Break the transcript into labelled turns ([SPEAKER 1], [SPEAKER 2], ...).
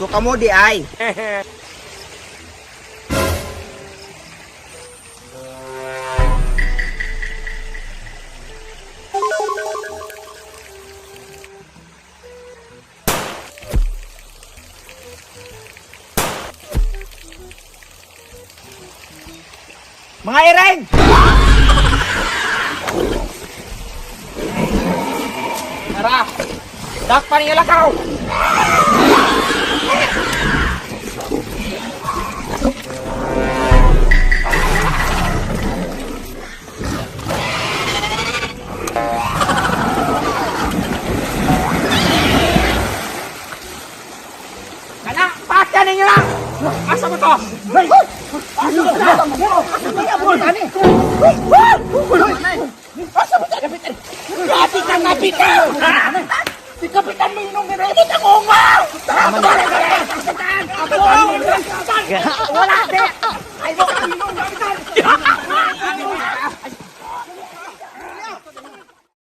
[SPEAKER 1] So kamo di ay. Mga ireng! Tara! Dakpan niyo lakaw! Kana, pakya ninyo lang! Asa mo to? Asa mo to? Asa mo to? Asa mo to? Grabe ka, kapitan! Si Kapitan mo yung nung ang unga! Wala!